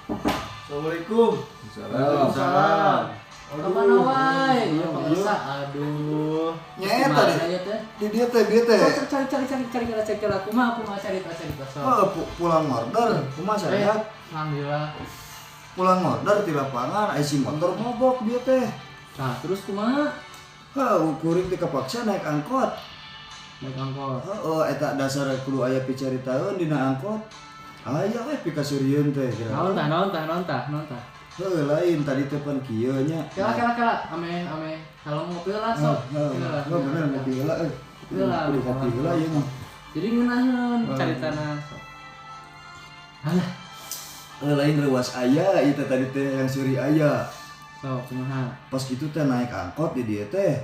Assalamualaikum. Waalaikumsalam. Kemana wae? Iya, pemirsa. Aduh. Nya eta deh. Gimana ya teh? Di dia teh, dia teh. Cari cari cari cari cari cari cari kumaha kumaha carita carita sok. Oh, pulang order, kumaha Eh, saya? alhamdulillah. Pulang order di lapangan, ai si motor mogok dia teh. Nah, terus kumaha? Heuh, kuring teh kepaksa naik angkot. Naik angkot. Heeh, eta dasar kudu aya picaritaeun dina angkot. Aya we pikaseurieun teh kira. Naon tah, naon tah, naon tah, naon tah. Heuh, lain tadi teh pan kieu nya. Kela kela kela, ame ame kalau ngopi lah sok. Heeh, Kela lah. heeh, bener ngopi heula euy. Ngopi heula. Kudu kopi heula ieu mah. Jadi ngeunaheun caritana sok. Alah, Eh, lain reuas aya ieu teh tadi teh yang seuri aya. Sok kumaha? Pas gitu teh naik angkot di dia teh.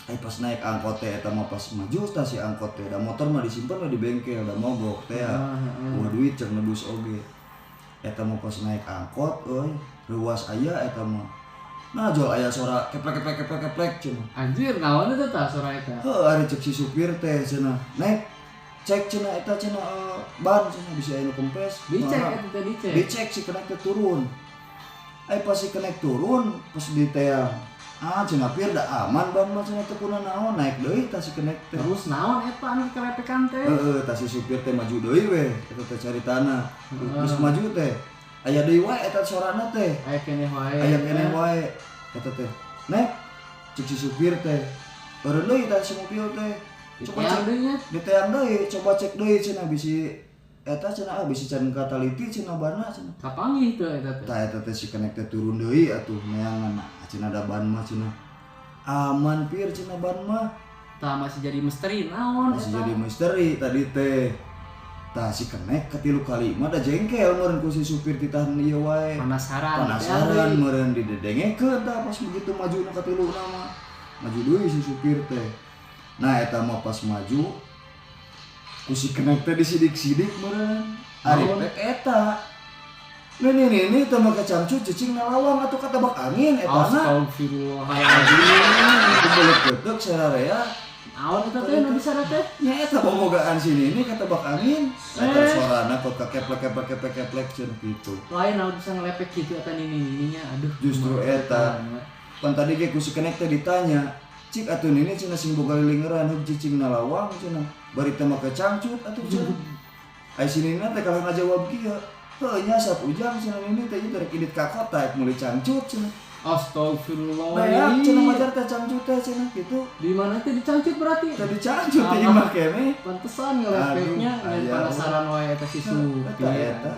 Eh, pas naik angkot teh eta mah pas maju tah si angkot teh, da motor mah disimpan we di bengkel, da mogok teh ya. Ah, heeh. Wah, duit cek nebus oge. Eta mah pas naik angkot euy, reuas aya eta mah. Nah, jual aya suara keplek keplek keplek keplek cenah. Anjir, naon eta tah suara eta? Heuh, ari cek si supir teh cenah. Naik cek cenah eta cenah, ban cenah bisa aya nu kempes. Dicek Nah, eta teh dicek. Dicek si kenek teh turun. Eh, pas si kenek turun pas di teang, ah cenah, pir da aman ban mah cenah, teu kuna naon, naik deui tah si kenek teh. Terus naon eta anu kelepekan teh? Heeh, tah si supir teh maju deui we eta teh caritana. Terus maju teh aya deui wae eta sorana teh. Aya keneh wae. Aya keneh wae eta teh. Naik cek si supir teh, eureun deui tah si mobil teh, coba Diteang cek deui nya. Diteang deui, coba cek deui cenah, bisi eta cenah, ah bisi can kataliti cenah banna cenah. Kapanggih teu eta teh? Tah, eta teh si kenek teh turun deui atuh neangan, nah cenah da ban mah cenah aman pir cenah ban mah. Tah, masih jadi misteri naon Masih eta? jadi misteri tadi teh. Tah, si kenek katilu kali mah da jengkel meureun ku si supir titahan ieu wae. Penasaran. Penasaran meureun, didedengekeun tah pas begitu maju nu katilu mah maju deui si supir teh. Nah, eta mah pas maju ku si kenek teh disidik-sidik meureun, ari Naon? pek eta nih nih nih teh make cangcut cicing na lawang atuh katabak angin eta na. Astagfirullahaladzim. Kubelet ketek sararea. Naon eta teh nu disana teh? Nya eta bobogaan sini ini katabak angin eta Eh. suarana kok keplek keplek keplek keplek cenah gitu. Lain naon bisa ngelepek gitu eta nini nininya, aduh. Justru kumaha eta. Pan tadi ge ku si kenek teh ditanya, cik atuh nini cenah sing boga lilingeran heug cicing na lawang cenah bari teh make cangcut atuh cenah. Ai si nini teh kalah ngajawab kieu, heuh nya sap ujang cenah nini teh ieu rek indit ka kota rek meuli cangcut cenah. Astagfirullah. Beak cenah majar teh cangcut teh cenah gitu. Di mana teh dicangcut berarti? Tadi cangcut teh imah keneh. Pantesan ngelepeknya Aduh, dan aya. penasaran wae eta si Eta supir. eta.